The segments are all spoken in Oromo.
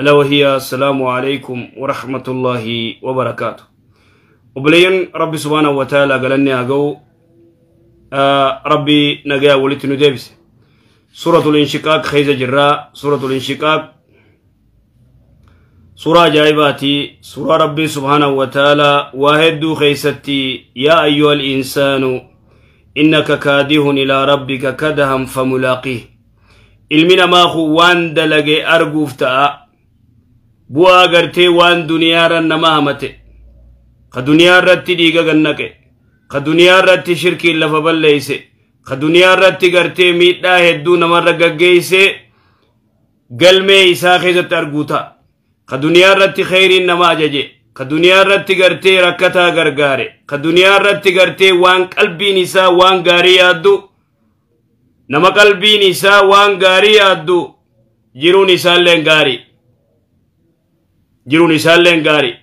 ألا وهي السلام عليكم ورحمة الله وبركاته. وبلين ربي سبحانه وتعالى قالني أقو ربي نجا ولتنو ديبس. سورة الانشقاق خيزة جراء. سورة الانشقاق سورة جايباتي، سورة ربي سبحانه وتعالى واحد خيستي يا أيها الإنسان إنك كادح إلى ربك كدها فملاقيه. ilmi namaa kun waan dalage arguuf ta'a. Bu'aa gartee waan duniyaarra nama hamate, ka duniyaa irratti dhiiga gannaqe, ka duniyaa irratti shirkiin lafa balleeyse, ka duniyaa irratti gartee miidhaa hedduu namarra gaggeeyse galmee isaa keessatti arguu ta'a. Ka duniyaa irratti kheyriin nama ajaje, ka duniyaa irratti gartee rakkataa gargaare, ka duniyaa irratti gartee waan qalbiin isaa waan gaarii yaaddu, nama qalbiin isaa waan gaarii yaaddu jiruun isaalleen gaarii, jiruun isaalleen gaarii.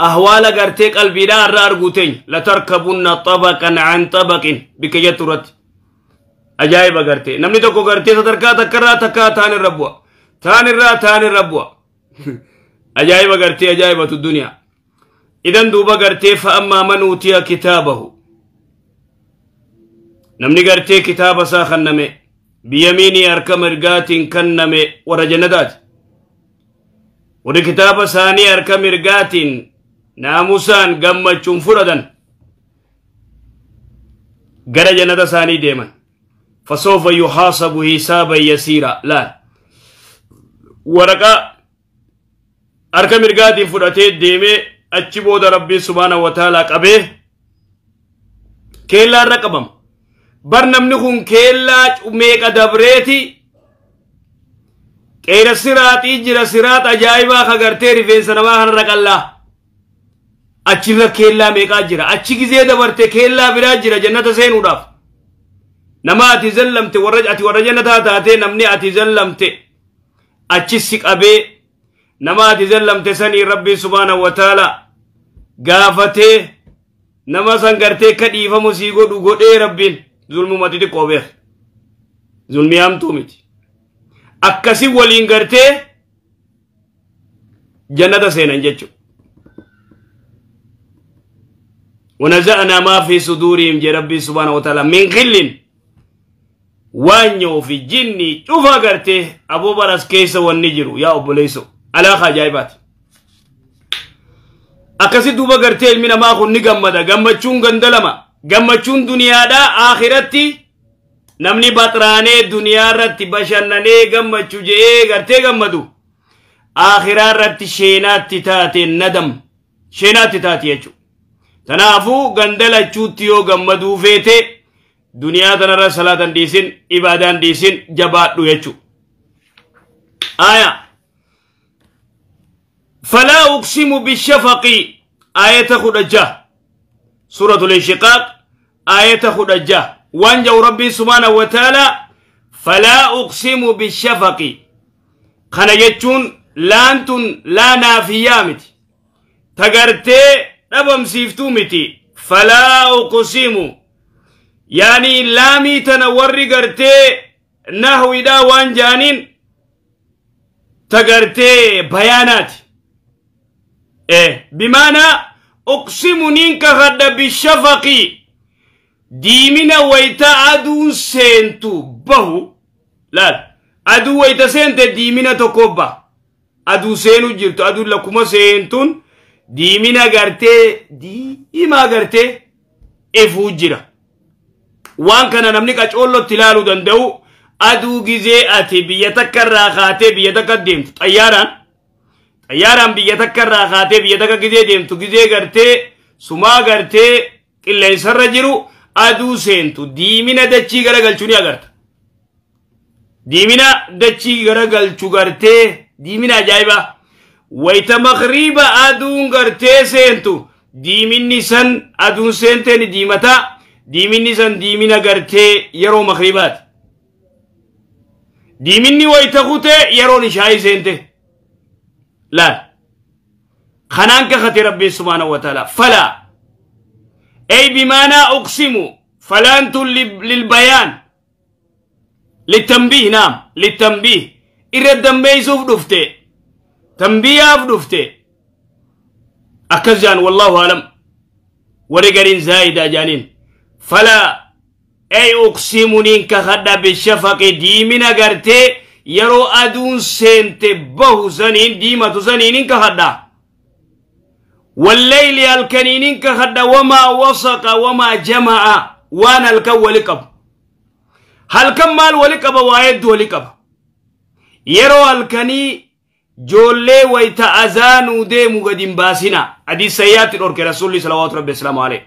Ahwaala gartee qalbiidhaa irraa arguu teenya latarkabunna xabaqan an xabaqin bikka jettu irratti ajaa'iba gartee namni tokko gartee sadarkaa takkarraa takkaa taan irra bu'a, taan irraa taan irra bu'a. Ajaa'iba gartee ajaa'ibatu duniyaa. Idan duuba gartee fa'ammaa man uutiya kitaabahu, namni gartee kitaaba isaa kenname biyamiinii harka mirgaatiin kenname warra jannataati. Warri kitaaba isaanii harka mirgaatiin naamusaan gammachuun fudhatan gara jannata isaanii deeman. Fasawfa yuhaasabu hisaaban yasiira. Laal waraqaa harka mirgaatiin fudhatee deemee achi booda rabbiin subhaanahu wa ta'aalaa qabee keellaa irra qabama. Bar namni kun keellaa meeqa dabreeti qeera siraaxii jira, siraax ajaa'ibaa ka gartee rifeensa namaa kanarra qallaa. Achirra keellaa meeqaa jira, achi gizee dabarte keellaa biraa jira jannata seenuudhaaf. Nama ati zallamte, warra ati warra jannataa taatee namni ati zallamte achi si qabee nama ati zallamte sanii rabbi subhaanahu wa ta'aalaa gaafatee nama san gartee ka dhiifamu sii godhu godhee rabbiin zulmuma xixiqqoo beek, zulmii hamtuu miti. Akkasii waliin gartee jannata seenan jechuudha. ونزعنا ما في صدورهم جي ربي سبحانه وتعالى من غل وانيو في جني شوفا غرتي ابو برس كيس والنجرو يا ابو ليسو على خجايبات. akkasi duuba gartee ilmi namaa kun ni gammada. Gammachuun gandalama, gammachuun duniyaadhaa aakiratti namni baxraanee duniyaa irratti bashannanee gammachuu je'ee gartee gammadu aakiraa irratti sheenaatti taate nadam sheenaatti taate jechuudha. Tanaafuu gandalachuutti yoo gammaduu feete duniyaa tanarra salaatan dhiisin, ibaadaan dhiisin, jabaadhu jechuudha. Aya فلا أقسم بالشفق آية خدجة، سورة الانشقاق آية خدجة. وانجو ربي سبحانه وتعالى فلا أقسم بالشفق خنجتون لانتون لا نافيامت تقرتي نبم سيفتومتي. فلا أقسم يعني لامي تنوري قرتي نهوي دا وانجانين تقرتي بيانات بمعنى أقسم نينك غدا بالشفق ديمنا ويتا أدو سنتو بهو. لا أدو ويتا سنت ديمنا تكوبا أدو سينو جرتو أدو لكما سنتون ديمنا غرتي ديما غرتي إفوجرا. وان كان نملك أشولو تلالو دندو أدو جزي أتي بيتكرر خاتي بيتقدم طياران xayyaaraan biyya takka irraa kaatee biyya takka gizee deemtu gizee gartee sumaa gartee qilleensarra jiru aduu seentu diimina dachii garagalchuu ni agarta. Diimina dachii garagalchu gartee diimina ajaa'ibaa. Wayita makriiba aduun gartee seentu diiminni san aduun seentee ni diimataa, diiminni san diimina gartee yeroo makriibaati. Diiminni wayita kutee yeroon ishaayii seente. لا خنانك خطي ربي سبحانه وتعالى فلا أي بمعنى أقسم فلا أنتم للبيان للتنبيه. نعم للتنبيه. إردن بيسوف دفته Tanbiyaaf dhufte akkas jaan, wallaahu alam. Warri gariin zaayidaa jaaniin. Fala ay uqsimu niin kakadha bishafaqi, diimina gartee yeroo aduun seente bahu saniin, diimatu saniinin kakadha. Walleyli, halkaniinin kakadha. Wamaa wasaqa wamaa jama'a, waan halkan wali qabu. Halkan maal wali qaba? Waa hedduu wali qaba. Yeroo halkanii joollee wayta azaanuu deemu gad hin baasina. Hadiis sayyaatti dhorke Rasuulli salawaatu rabbi wasalaamu alayhi.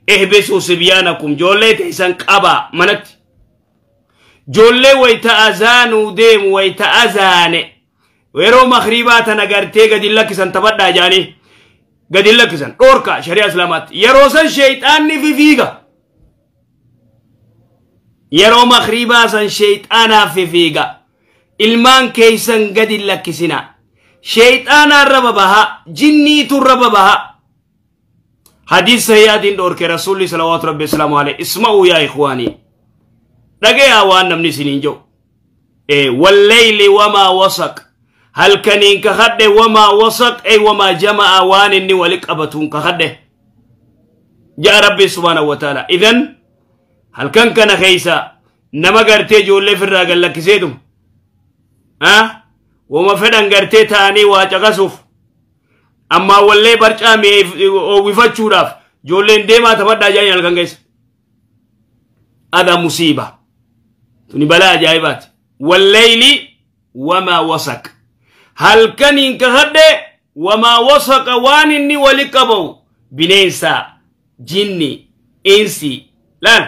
Ihbisuu sibyaanakum, joollee teessan qabaa manatti. Joollee wayta azaanuu deemu, wayta azaane, yeroo makriibaa tana gartee gad hin lakkisan. Taphadhaa jaanii gad hin lakkisan, dhorka shari'a islaamaatti. Yeroo san sheeyxaanni fifiiga. Yeroo makriibaa san sheeyxaanaaf fifiiga. Ilmaan keeysan gad hin lakkisina. Sheeyxaanaan raba baha, jinniitu raba baha. Hadiis sayyaatiin dhorke Rasuulli salawaatu rabbi wasalaamu alayhi. Isma'uu yaa ikhwaanii, dhagayaa waan namni isiniin jedhu. Walleyli wamaa wasaq, halkaniin kakadhe. Wamaa wasaq ay wamaa jama'a, waan inni wali qabatuun kakadhe ja'a Rabbi subhaanahu wa ta'ala. Idan halkan kana keeysa nama gartee ijoollee firraa gad lakkiseetum wama fedhan gartee ta'anii waa caqasuuf, ammaa wallee barcaa oowwifachuudhaaf ijoolleen deemaa taphadhaa jaanii halkan keessa. Ada musiiba tuni, balaa ajaa'ibaati. Walleyli wamaa wasaq, halkaniin kakadhe. Wamaa wasaqa, waan inni wali qabamu, bineensa, jinni, insi, laal,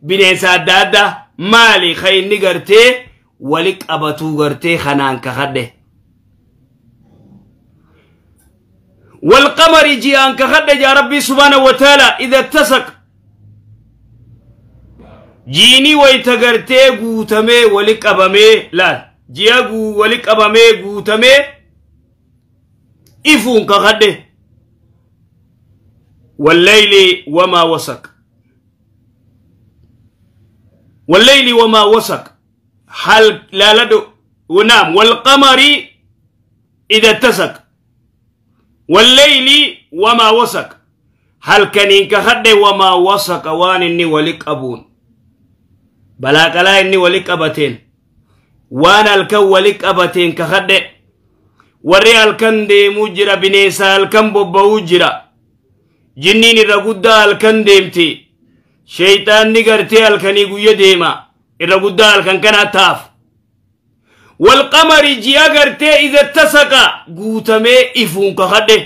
bineensa adda addaa maali ka inni gartee wali qabatuu gartee kanaan kakadhe. والقمر, ji'aan kakadhe jaa Rabbii subhaanahu wa ta'ala. إذا اتسق, jiini wayta gartee guutamee wali qabamee, laal, ji'a wali qabamee guutamee ifuun kakadhe. والليل وما وسق، والليل وما وسق هل لا لدو ونعم. والقمر إذا اتسق والليل وما وسق, halkaniin kakadhe. وما وسق, waan inni wali qabuun, balaaqalaa inni wali qabateen, waan halkan wali qabateen kakadhe. Warri halkan deemuu jira, bineensa halkan bobba'uu jira, jinniin irra guddaa halkan deemti, sheeyxaanni gartee halkanii guyya deema, irra guddaa halkan kanaa taaf. والقمر, ji'a gartee إذا اتسق guutamee ifuun kakadhe.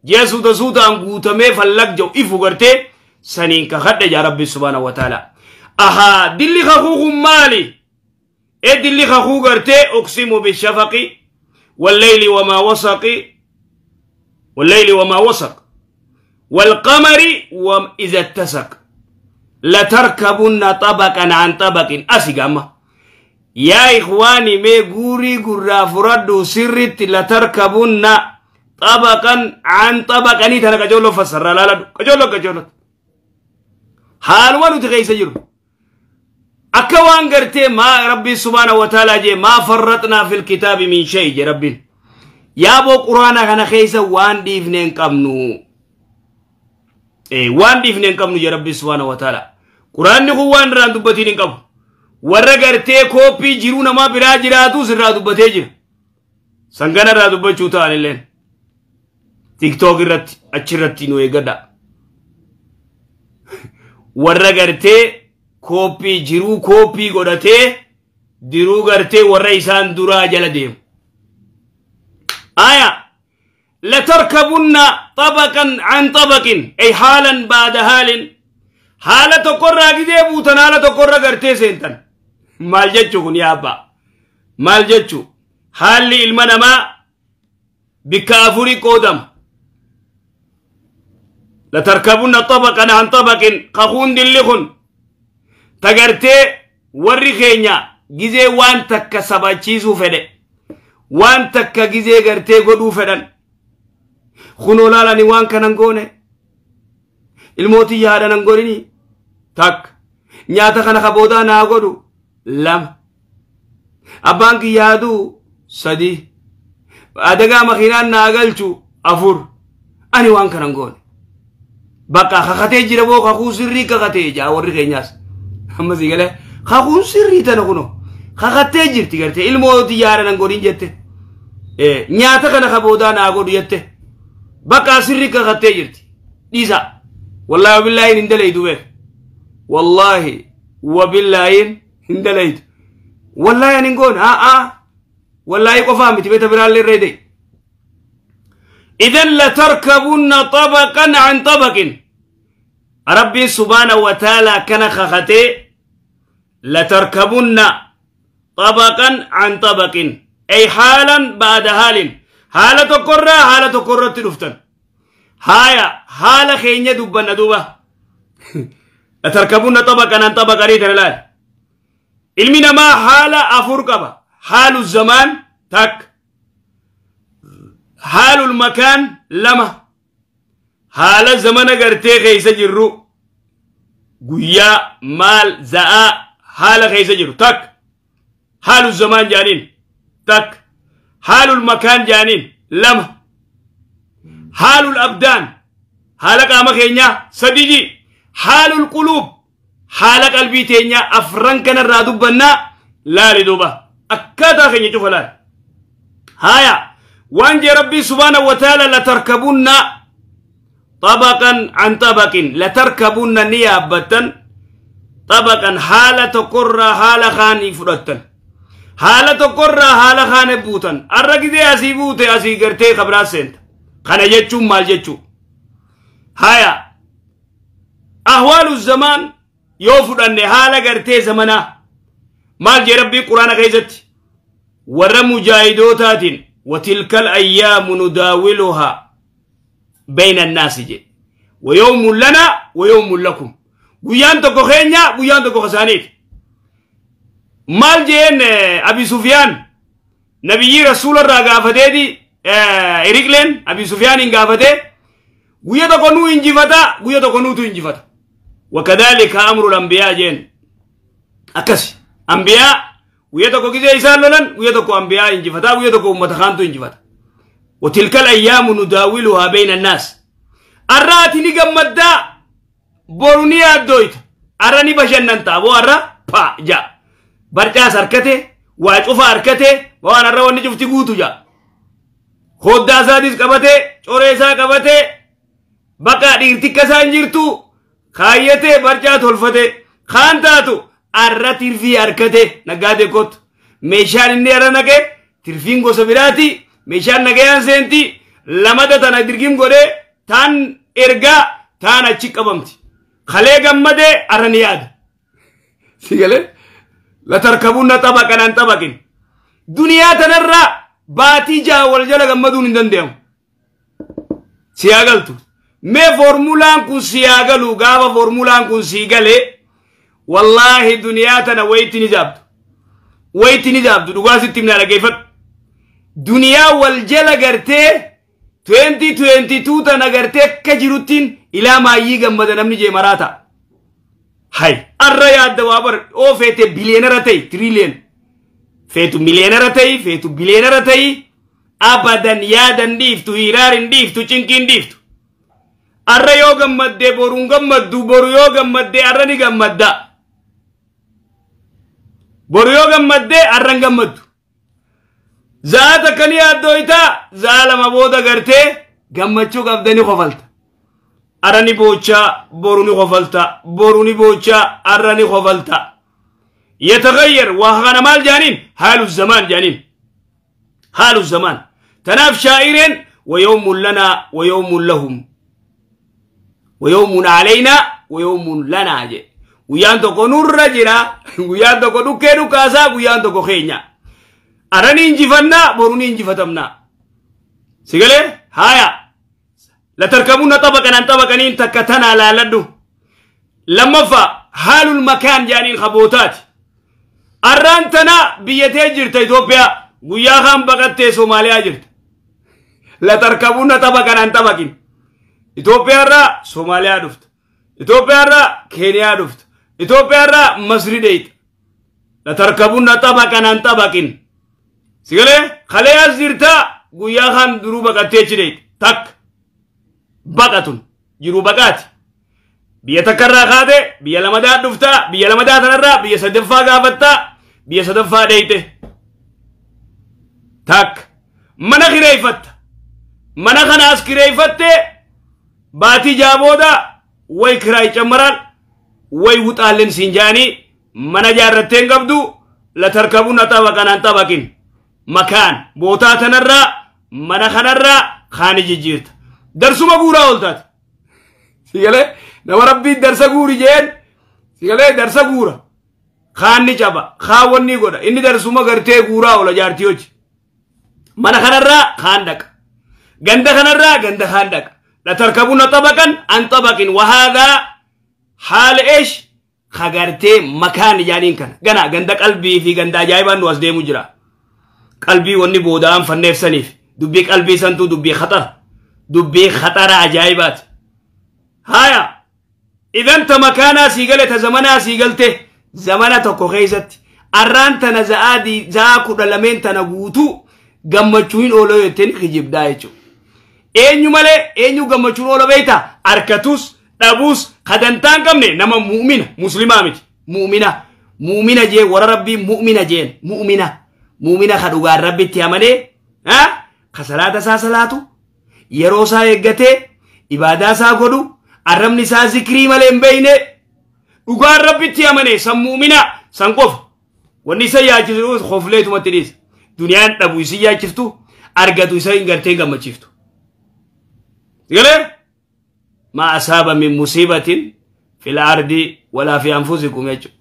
Ji'a suuta suutaan guutamee fallag jau ifu gartee saniin kakadhe jaa Rabbi subhaanahu wa ta'ala. Ahaa, dilli kakuu kun maali? E dilli kakuu gartee أقسم بالشفق والليل وما وسق، والليل وما وسق والقمر إذا اتسق لتركبن طبقا عن طبق. أسيقاما يا إخواني، mee guurii gurraa furadhu sirritti. لتركبن طبقا عن طبق tana qajoollo fassarraa laaladhu, qajoollo qajoollo haaluma nuti keessa jiru akka waan gartee maa Rabbi subhaanahu wa ta'ala jee ما فرطنا في الكتاب من شيء je Rabbiin. Yaaboo, quraana kana keessa waan dhiifne hin qabnu, waan dhiifne hin qabnu je Rabbi subhaanahu wa ta'ala. Quraanni kun waan irraan dubbatiin hin qabu. Warra gartee kooppii jiruu namaa biraa jiraatus irraa dubbatee jira. Sangana irraa dubbachuu ta'an illeen TikTok irratti achirratti nu eeggadha. Warra gartee kooppii jiruu kooppii godhatee diruu gartee warra isaan duraa jala deemu. Aya, لتركبن طبقا عن طبق أي حالا بعد حال, haala tokkorraa gidee buutan haala tokkorra gartee seentan. Maal jechuu kun yaa abbaa? Maal jechuu? Haalli ilma namaa bikka afurii qoodama. لتركبن طبقا عن طبق, kakuun dilli kun tagartee warri keenya gizee waan takka sabachiisuu fedhe, waan takka gizee gartee godhuu fedhan, kunoo laalani waan kanan goone, ilmootii yaadanan godhini, takka nyaata kana kaboodaa naa godhu, lama abbaan kiyyaaduu, sadi Adagaa makiinaan naa galchu 4. Ani waan kanan goone. Bakka kakatee jira boo kakuu sirrii kakatee jaa warri keenyaas. Amma sii galee kakuun sirrii tana kunoo kakattee jirti gartee ilmoo xiyyaara nan godhin jette. Nyaata kana ka boodaa naa godhu jette. Bakka sirrii kakattee jirti. Dhiisa. Wallaahi wabillaahi hin dalaydu beek. Wallaahi wabillaahi hin dalaydu. Wallaahi ani hin goone haa wallaahi qofaa miti beeta biraallee irra hidhe. إذن لتركبن طبقا عن طبق. ربي سبحانه وتعالى كان خختي لتركبن طبقا عن طبق، أي حالا بعد حال. حالة قرة حالة قرة تلفتن. هايا حالة خينيا دبنا دوبا. لتركبن طبقا عن طبق ريتنا الآن. علمنا ما حالة أفرقبة. حال الزمان تك، حال المكان لما، حال الزمن غرتي خيس جرو قويا مال زاء حال خيس جرو تك، حال الزمان جانين تك، حال المكان جانين لما، حال الأبدان حال قام خينيا سديجي، حال القلوب حال قلبي تينيا أفرن كان الرادوب بنا لا لدوبا أكادا خينيا شوف لا. هايا وانجي ربي سبحانه وتعالى لتركبن طبقا عن طبق، لتركبن نيابة طبقا حالة قرة حالة خاني فرتن، حالة قرة حالة خاني بوتن. الرقدي أسي بوتي أسي قرتي خبرات سنت خانا جتشو مال جتشو. هايا أهوال الزمان يوفر أن حالة قرتي زمنا مال جي ربي قرآن غيزت ور مجاهدوتات وتلك الأيام نداولها بين الناس جي ويوم لنا ويوم لكم. قيان تكو خينيا قيان تكو خسانيت. مال جين أبي سفيان نبي رسول الله غافتي إريكلين أبي سفيان غافتي قيان تكو نو إنجفتا قيان تكو نو تو إنجفتا. وكذلك أمر الأنبياء جين أكسي أنبياء ويتكو كذا إنسان لولن ويتكو أنبياء إنجفتا ويتكو أمة خانتو إنجفتا. وتلك الأيام نداولها بين الناس. أراتي نجمدا بوروني أدويت أراني بشننتا بو أرا با جا برجع سركته واجوف أركته وأنا أرى وني شفتي قوتو جا خود داساديس كبته شوريسا كبته بقى ديرتك سانجرتو خايته برجع تولفته خانتاتو arra tirfii harkate naggaate kottu meeshaan inni arra naqe tirfiin gosa biraati meeshaan nagayaan seenti lamada tana dirgim godhee taan ergaa taan achi qabamti kalee gammadee arra ni yaada. Si galee latarkabunna xabaqan an xabaqin duniyaa tanarra baatii ja'a wal jala gammaduun hin danda'amu. Si haa galtu mee foormulaan kun si haa galu gaafa foormulaan kun si galee والله دنيا تنا ويتي نجابد ويتي نجابد دوغاسي تمنا لغيفت دنيا والجلا غرتي 2022 تنا غرتي كجروتين الى ما يغمد نمني جي مراتا هاي الريا دوابر او فيتي بليونير تي تريليون فيتو مليونير تي فيتو بليونير تي ابدا يادن ديفتو هيرارن ديفتو چنكين ديفتو arra yoo gammadde boruun gammaddu boru yoo gammadde arra ni gammadda boru yoo gammadde arra hin gammaddu za'a takka ni yaaddooyta za'a lama booda gartee gammachuu qabda ni kofalta arra ni boochaa boru ni kofalta boru ni boochaa arra ni kofalta. يتغير وهغنا مال جانين حال الزمان جانين حال الزمان تناف شاعرين ويوم لنا ويوم لهم ويوم علينا ويوم لنا جي ويان توكو نور جرا ويان توكو دوكي دوكاسا ويان توكو خينيا أراني انجفنا بروني انجفتمنا سيقالي هايا لتركبون طبقا عن طبقا تكتنا لا لدو لما فا حال المكان جانين خبوتات أرانتنا بيتي جرت إثيوبيا ويا خام بقتي سوماليا جرت لتركبون طبقا عن طبق إثيوبيا را سوماليا دفت إثيوبيا را كينيا دفت إثيوبيا را مصر ديت لتركبون طبقا عن طبق سيقولي خليها زرتا guyyaa kaan duruu baqattee jireeti. Takka baqatun jiruu baqaati. Biyya takkarraa kaate biyya lamadaa dhuftaa, biyya lamadaa tanarraa biyya sadaffaa gaafattaa, biyya sadaffaa dheeyte. Takka mana kireeffatta. Mana kanaas kireeffattee baatii jaabooda way kiraay cammaraan way wuxaalleen siin jaanii mana jaarrattee hin qabdu. La tarkabuna xabaqan an xabaqin makaan bootaa tanarraa mana kanarraa kaani jijjiirta. Darsuma guuraa ooltaati. Sigalee nama rabbiin darsa guuri jeen sigalee darsa guura. Kaanni caba kaan wanni godha inni darsuma gartee guuraa oola jaartii hoji. Mana kanarraa kaan dhaqa. Ganda kanarraa ganda kaan dhaqa. La tarkabuna xabaqan an xabaqin wahaadaa haala eesh kagartee makaan jaaniin kana. Gana ganda qalbii fi ganda ajaa'ibaan nu as deemu jira. Qalbii wanni booda'aan fanneefsaniif dubbii qalbii santuu dubbii khaxara. Dubbii khaxara ajaa'ibaati. Haya idan ta makaanaa sii gale ta zamanaa sii galte zamana tokko keessatti arraan tana za'aa 12 tana guutuu gammachuu hin ooloo jetteen kijibdaa jechuudha. Eenyu malee eenyu gammachuun oola beektaa? Harkatus dhabuus kadantaa hin qabne nama mu'mina muslimaa miti. Mu'mina mu'mina jee warra rabbii mu'mina jeen mu'mina mu'mina ka dhugaan rabbitti amanee ka salaata isaa salaatu yeroo isaa eeggatee ibaadaa isaa godhu arrabni isaa zikrii malee hin beekne dhugaan rabbitti amanee san mu'mina san qofa. Wanni isa yaachisu hofleetumatti dhiisa. Duniyaan dhabu isi yaachiftu argatu isa hin gartee gammachiiftu. Galee ما أصاب من مصيبة في الأرض ولا في أنفسكم يجب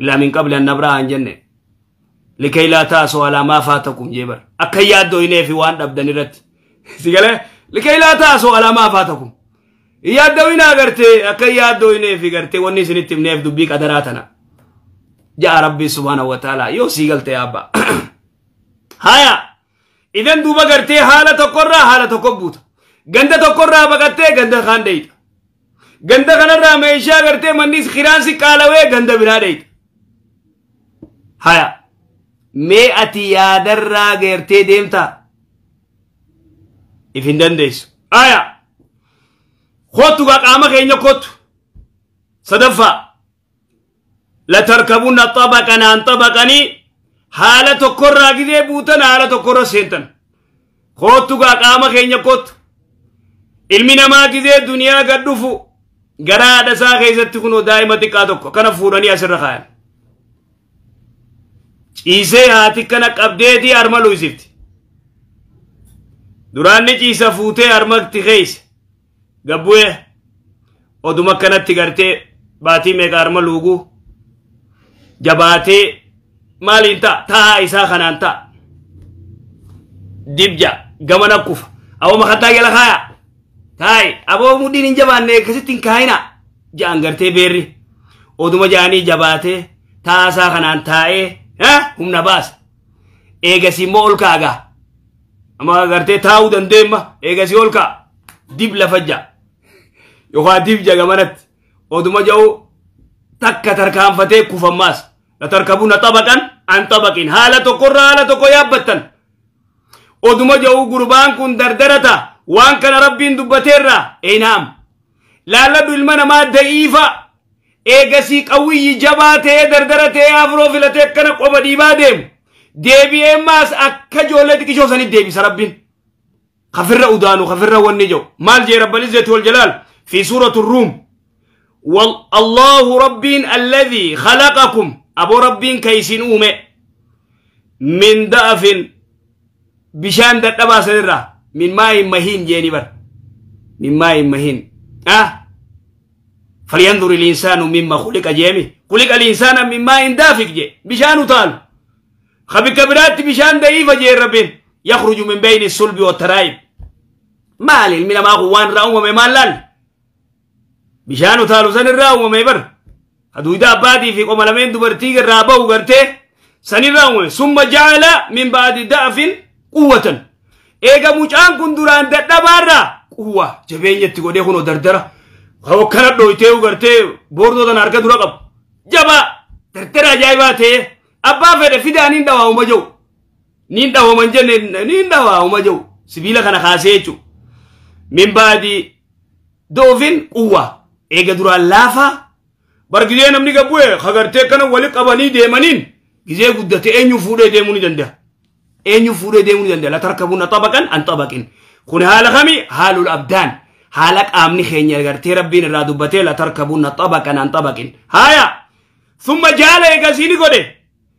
إلا من قبل أن نبرأ عن جنة لكي لا تأسوا على ما فاتكم جبر أكياد دويني في وان أبدن رت سيقاله لكي لا تأسوا على ما فاتكم ياد دوينا غرتي أكياد دويني في غرتي وني سنتم نيف دبيك أدراتنا جاء ربي سبحانه وتعالى يو سيقلت يا أبا. هيا إذن دوبا غرتي حالة قرى حالة قبوت ganda tokkorraa baqattee ganda kaan dheeyta. Ganda kanarraa meeshaa gartee mannis kiraansi qaalawee ganda biraa dheeyta. Haya mee ati yaadarraa gartee deemtaa? If hin dandeessu. Haya kottu gaa qaama keenya kottu. Sadaffaa la tarkabunna xabaqan an xabaqanii haala tokkorraa gizee buutan haala tokkorra seentan. Kottu gaa qaama keenya kottu. Ilmi namaa gizee duniyaa gad dhufu gara haadha isaa keessatti kunoo daa'ima xiqqaa tokko kana fuudhanii asirra kaayan. Ciisee haati kana qabdeetii harma luysifti. Duraanni ciisa fuutee harmatti keeyse gabbu'ee oduma akkanatti gartee baatii meeqa harma luuguu jabaatee maaliin ta'a taa'aa isaa kanaan ta'a. Dibja gamana kufa awwa makataa jala kaayaa. Taai aboo mudhiin hin jabaanne akkasitti hin kaayina ja'an gartee beerri oduma ja'anii jabaatee taasaa kanaan taa'ee humna baasa eegasii immoo ol kaagaa amma gartee taa'uu dandeemma eegasii ol kaa dib lafa ja'a yookaan dib ja'a gamanatti oduma ja'u takka tarkaanfatee kufammaas la tarkabuna xabaqan an xabaqin haala tokkorraa haala tokko yaabbattan oduma ja'u gurbaan kun dardarata. Waan kana rabbiin dubbateerra eenaam laalladhu ilma namaa da'iifa eegasii qawwiyyi jabaa ta'ee dardara ta'ee afroo filatee akkana qoba dhiibaa deemu deebi'ee maas akka ijoollee xiqqishoo sanitti deebisa rabbiin kafirra udaanu kafirra wanni jiru maal jee rabbal izzati wal jalaal fi suuratu ruum allahu rabbiin alladhii khalaqakum aboo rabbiin ka isin uume min da'afin bishaan dadhabaa sanirraa من ماء مهين جيني بر من ماء مهين فلينظر الإنسان مما خلق جيمي خلق الإنسان من ماء دافق جي بشان طال خبي كبرات بشان ضعيفة جي ربين يخرج من بين الصلب والترائب مال من ما هو راوم ما لال بشان طال سن الراوم ما بر هدو إذا بادي في قوم لمن دبرتي الرابع وقرته سن الراوم ثم جعل من بعد ضعف قوة eega mucaan kun duraan dadhabaarraa quwwa jabeenyatti godhee kunoo dardara kana dhoytee gartee boordoo tana harka dura qabu jabaa dardara ajaa'ibaa ta'ee abbaa fedhe fidaaniin dhawaa'uma jiru Niin dhawaman jenne niin dhawaa uma jiru sibiila kana kaasee jechuudha. Min baadi doofin quwwa eega duraan laafaa bar gizee namni gabbu'e hagartee kana wali qabanii deemaniin gizee guddate eenyu fuudhee deemuu ni danda'a. Eenyu fuudhee deemuu ni danda'a. Latarkabuuna xabaqan an xabaqin. Kun haala kami haalul abdaan haala qaamni keenya gartee rabbiin irraa dubbatee latarkabuuna xabaqan an xabaqin. Haaya summa jaala eegasii ni godhe.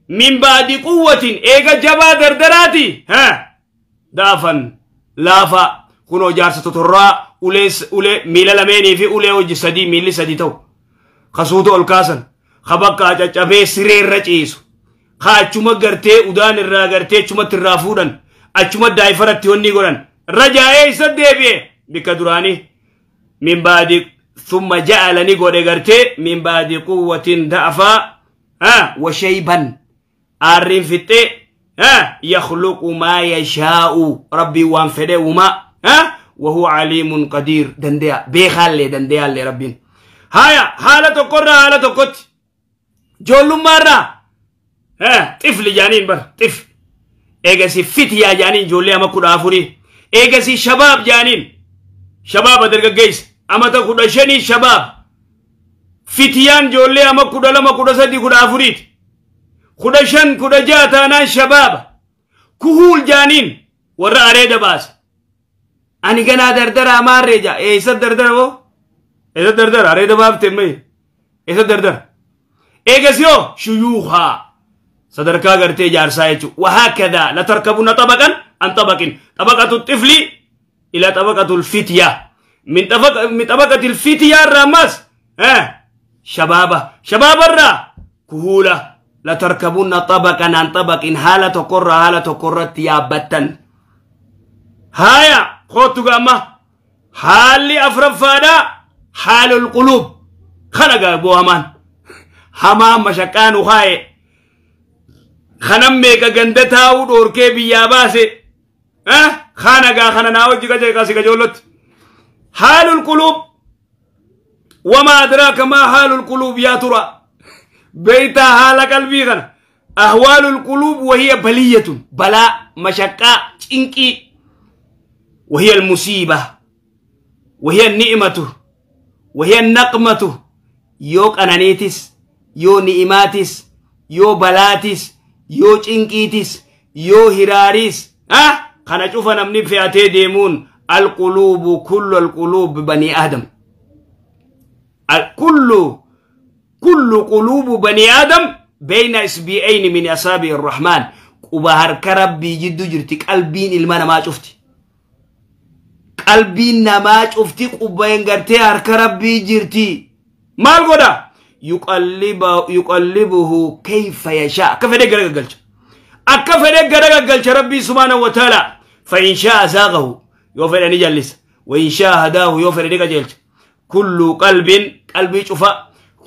Min baadi quwwatin eega jabaa dardaraati daafan laafa kunoo jaarsa totorraa ulee miila lameenii fi ulee hojii sadii miilli sadii ta'u kasuuta ol kaasan ka bakka caccabee siree irra ciisu ka achuma gartee udaan irraa gartee achumatti irraa fuudhan achuma daayifaratti wanni godhan rajaa'ee isa deebi'e bikka duraanii min baadi thumma ja'ala ni godhe gartee min baadi quwwatin da'afaa wa shayban aarriin fixxee yakhluqu maa yashaa'u rabbii waan fedhe uumaa وهو عليم قدير دنديا بيخالي دنديا اللي ربين هايا حالة قرة حالة قط جولو مرة طفل جانين بر طفل ايجاسي فتيا جانين جولي اما كودا افوري ايجاسي شباب جانين شباب درجة جيس اما تكودا شني شباب فتيان جولي اما كودا لما كودا سدي كودا افوريت كودا شن كودا جاتانا شباب كهول جانين ورا اريدا باس ani ganaa dardara amaarree jaa eessa dardara boo eessa dardara areeda baafte mai eessa dardara eegas yoo shuyuuhaa sadarkaa gartee jaarsaa jechuu wahaakadhaa latarkabuna xabaqan an xabaqin xabaqatu xifli ila xabaqatu lfitya min xabaqati lfitya irraa ammas shabaaba shabaaba irraa kuhuula latarkabuna xabaqan an xabaqin haala tokkorraa haala tokkorratti yaabbattan haaya kootu gaama haalli afraffaadha haalul quluub kana gaa boo hamaan hamaan mashaqqaanu kaaye kanan meeqa ganda taa'uu dhoorkee biyyaa baase kana gaa kana naa hojii qajeelqaasi qajeellotti haalul quluub wamaa adraaka maa haalul quluub yaa tura beeytaa haala qalbii kana ahwaalul quluub wahiya baliyatun balaa mashaqqaa cinqii وهي المصيبة وهي النعمة وهي النقمة يو قنانيتس يو نعماتس يو بلاتس يو چنكيتس يو هراريس خنا شوف نمني فئتي ديمون القلوب كل القلوب بني آدم كل قلوب بني آدم بين إصبعين من أصابع الرحمن وبهر كربي جدو جرتك قلبين المانا ما شفتي qalbiin namaa cufti qubbeen gartee harka rabbii jirti maal godha yuqallibuhu kayfa yashaa akka fedhe gara gaggalcha akka fedhe gara gaggalcha rabbii subhaanahu wa ta'ala fa in shaa zaaqahu yoo fedhe ni jallisa wa in shaa hadaahu yoo fedhe ni qajeelcha kullu qalbin qalbii cufa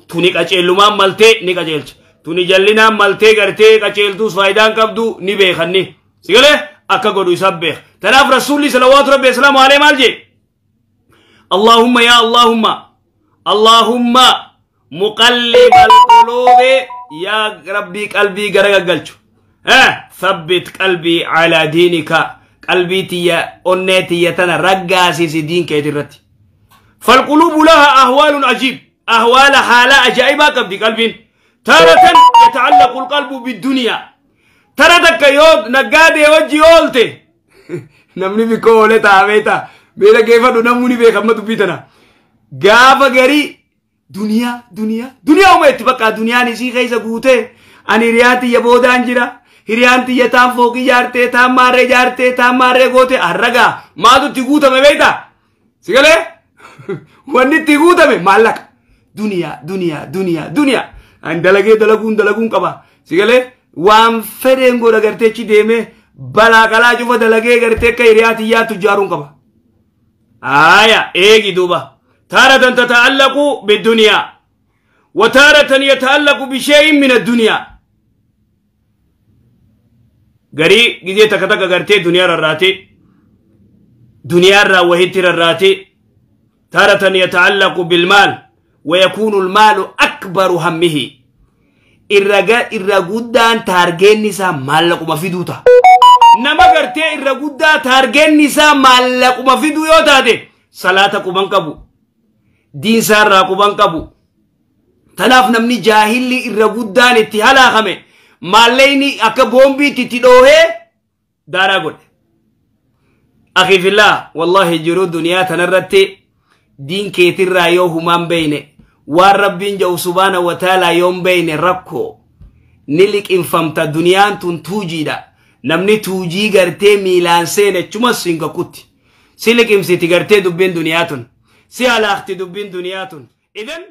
tuni qaceellumaan maltee ni qajeelcha tuni jallinaan maltee gartee qaceeltuus faayidaan qabdu ni beekanni sigalee akka godhu isa beek تناف رسولي صلوات ربي السلام عليه مالجي اللهم يا اللهم اللهم مقلب القلوب يا ربي قلبي غرغلچو ثبت قلبي على دينك قلبي تي اونتي تنا رغاسي دين كيترتي فالقلوب لها اهوال عجيب اهوال حاله عجائب قبدي قلبي تارة يتعلق القلب بالدنيا ترى تك يود نغادي وجي اولتي namni bikoo oole taa'ee ta'a beela geeffadhu namni beekamma dubbii tana gaafa garii duniyaa duniyaa duniyaa uma itti bakka duniyaan isii keessa guutee ani hiriyaan tiyya boodaan jira hiriyaan tiyya taan fooqii jaartee taan maarree jaartee taan maarree goote harragaa maatu itti guutame beektaa si galee wanni itti guutame maallaqa duniyaa duniyaa duniyaa duniyaa ani dalagee dalaguun dalaguun qaba si galee waan fedheen godha gartee achi deemee balaa qalaa cufa dalagee gartee akka hiriyaa tiyyaa tujjaaruun qaba. Aya eegi duuba taaratan tata'allaqu bidduniyaa wa taaratan yata'allaqu bishee'in min adduniyaa. Garii gizee takka takka gartee duniyaa rarraatee duniyaa irraa wahitti rarraatee taaratan yata'allaqu bilmaal wa yakuunu almaalu akbaru hammihi irra guddaan taargeenni isaa maallaquma fiduu ta'a. Nama gartee irra guddaa taargeenni isaa maallaquma fiduu yoo taate, salaata quban qabu, diinsaa irraa quban qabu. Tanaaf namni jaahilli irra guddaan itti halaakame, maallaqni akka boombiitti itti dhoohee daaraa godhe. Akhiifillaa, wallahi jiruu duniyaa tanarratti diin keetirraa yoo humaan beeyne, waan Rabbiin jedhu subhaana wa ta'aalaa yoon beeyne, rakkoo ni liqinfamta. Duniyaan tun tuujiidha. Namni tuujii gartee miilaan seene chumas hin kakkutti si liqimsiti. Gartee dubbiin duniyaa tun si halaakti, dubbiin duniyaa tun idan.